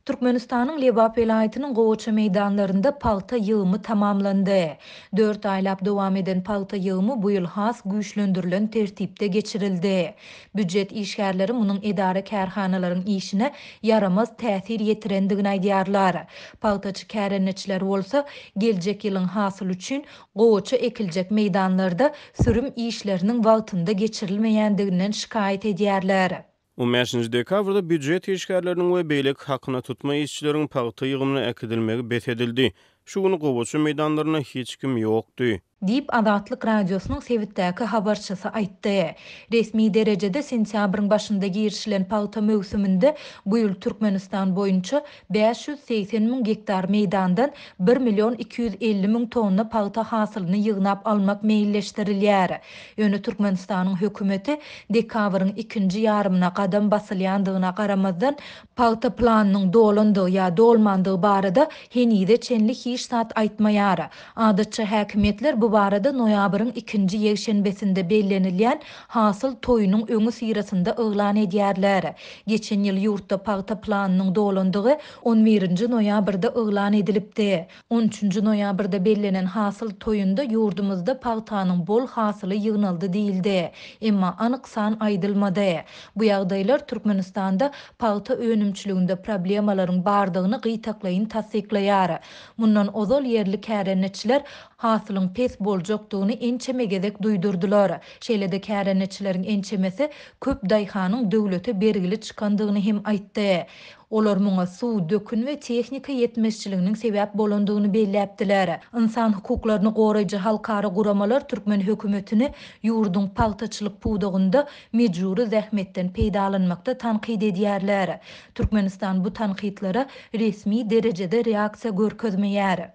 Türkmenistanyň Lebap welaýatynyň gowaça meýdanlarynda pagta ýygymy tamamlandy. Dört aýlap dowam eden pagta ýygymy bu ýyl has güýçlendirilen tertipde geçirildi. Býujet işgärleri munuň edara-kärhanalaryň işine ýaramaz täsir ýetirendigini aýdýarlar. Pagtaçy kärendeçiler bolsa, geljek ýylyň hasyly üçin gowaça ekiljek meýdanlarda sürüm işleriniň wagtynda geçirilmeýändiginden şikaýat edýärler. On bäşinji dekabrda býujet işgärleriniň we beýleki hakyna tutma işçileriň pagta ýygymyna äkidilmegi bes edildi. Şu gün gowaça meýdanlarynda hiç kim ýokdy. Diýip, Azatlyk Radiosynyň sebitdäki habarçysy aýtdy. Resmi derejede sentýabryň başynda girişilen pagta möwsüminde bu ýyl Türkmenistan boýunça 580 müň gektar meýdandan bir million 250 müň tonna pagta hasylyny ýygnap almak meýilleşdirilýär. Ýöne Türkmenistanyň hökümeti dekabryň ikinji ýarymyna gadam basylýandygyna garamazdan, pagta planynyň dolandygy ýa dolmandygy barada henize çenli hiç zat aýtmaýar. Adatça häkimiýetler bu barada noýabryň ikinji ýekşenbesinde bellenilýän hasyl toýunyň öňüsyrasynda yglan edýärler. Geçen ýyl ýurtda pagta planynyň dolandygy on birinji noýabrda yglan edilipdi. On üçünji noýabrda bellenen hasyl toýunda ýurdumyzda pagtanyň bol hasyly ýygnaldy diýildi. Emma anyk san aýdylmady. Bu ýagdaýlar Türkmenistanda pagta önümçiliginde problemalaryň bardygyny gytaklaýyn tassyklaýar. Mundan ozal ýerli kärendeçiler hasylyň pes boljakdygyny ençeme gezek duýdurdylar. Şeýle-de kärendeçileriň ençemesi köp daýhanyň döwlete bergili çykandygyny hem aýtdy. Olar muňa suw, dökün we tehnika ýetmezçiliginiň sebäp bolandygyny belläpdiler. Ynsan hukuklaryny goraýjy halkara guramalar türkmen hökümetini ýurduň pagtaçylyk pudagynda mejbury zähmetden peýdalanmakda tankyt edýärler. Türkmenistan bu tankytlara resmi derejede reaksiýa görkezmeýär.